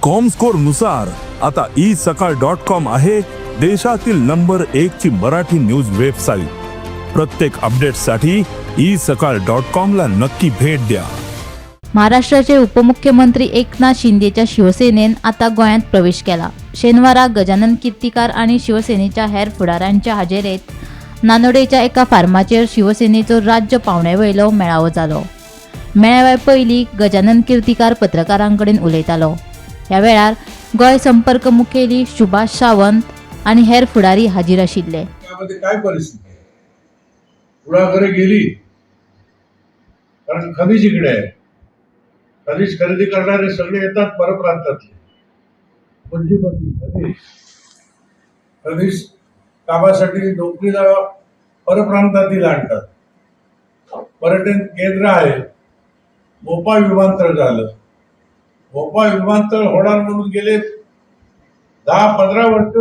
Comscore नुसार आता E सकाळ डॉट कॉम आहे देशातील नंबर एक ची मराठी न्यूज वेबसाईट. प्रत्येक अपडेटसाठी ई सकाळ डॉट कॉम ला नक्की भेट द्या. महाराष्ट्राचे उपमुख्यमंत्री एकनाथ शिंदेच्या शिवसेनेन आता गोंयांत प्रवेश केला. शेनवारा गजानन कीर्तिकार आनी शिवसेनेच्या हेर फुडारांच्या हाजेरेत नानोडेच्या एका फार्माचेर शिवसेनेचो राज्य पावंड्या वयलो मेळावो जालो. मेळाव्या पयलीं गजानन कीर्तिकार पत्रकारां कडेन उलयतालो. ह्या वेळार गोंय संपर्क मुखेली सुभाष सावंत आनी हेर फुडारी हाजीर आशिल्ले. त्यामध्ये काय परिस्थिती आहे? कुळागरे गेली, कारण खनिज इकडे आहे. खनिज खरेदी करणारे सगळे येतात परप्रांतातले. पुंजीपती खनिज खनिज कामासाठी नोकरीला परप्रांतातील आणतात. पर्यटन केंद्र आहे. मोपा विमानतळ झालं. मोपा विमानतळ होणार म्हणून गेले 10-15 वर्ष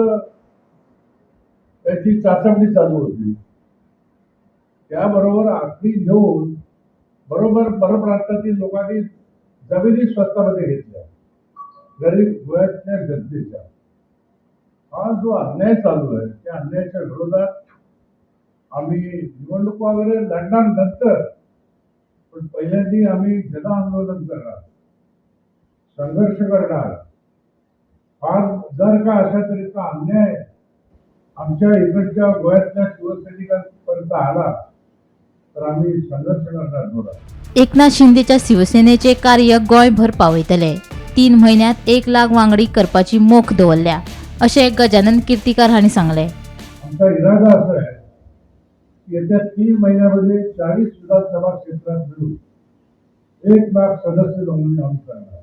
त्याची चाचपणी चालू होती. त्याबरोबर आखणी घेऊन बरोबर परप्रांतातील लोकांनी जमिनी स्वस्तामध्ये घेतल्या गरीब गोव्यातल्या जनतेच्या. हा जो अन्याय चालू आहे, त्या अन्यायाच्या विरोधात आम्ही निवडणूक वगैरे लढणार नंतर, पण पहिल्यांदा आम्ही जन आंदोलन करणार, संघर्ष करणार. फार जर का अशा तऱ्हेचा अन्याय आमच्या इकडच्या गोव्यातल्या शिवसैनिकांपर्यंत आला तर आम्ही संघर्ष करणार जोरात. एकनाथ शिंदेच्या शिवसेनेचे कार्य गोंयभर पावयतले. 3 म्हयन्यांत 1 लाख वांगडी करपाची मोख दवरल्या, अशें गजानन कीर्तिकार हांणी सांगलें. आमचा इरादा असा आहे की येत्या 3 महिन्यामध्ये 40 विधानसभा क्षेत्रात मिळून 1 लाख सदस्य नोंदणी आम्ही करणार.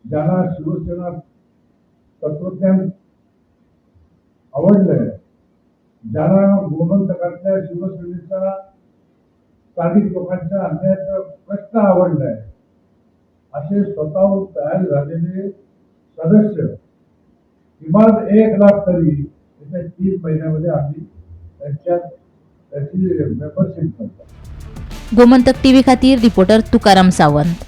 ज्यांना शिवसेना तत्वज्ञान आवडलंय, ज्यांना गोमंतकातल्या शिवसेनेचा स्थानिक लोकांच्या अन्यायाचा प्रश्न आवडलाय, असे स्वतःहून तयार झालेले सदस्य किमान 1 लाख तरी येत्या 3 महिन्यामध्ये आम्ही त्याची मेंबरशिप करतो. गोमंतक टीव्ही खातीर रिपोर्टर तुकाराम सावंत.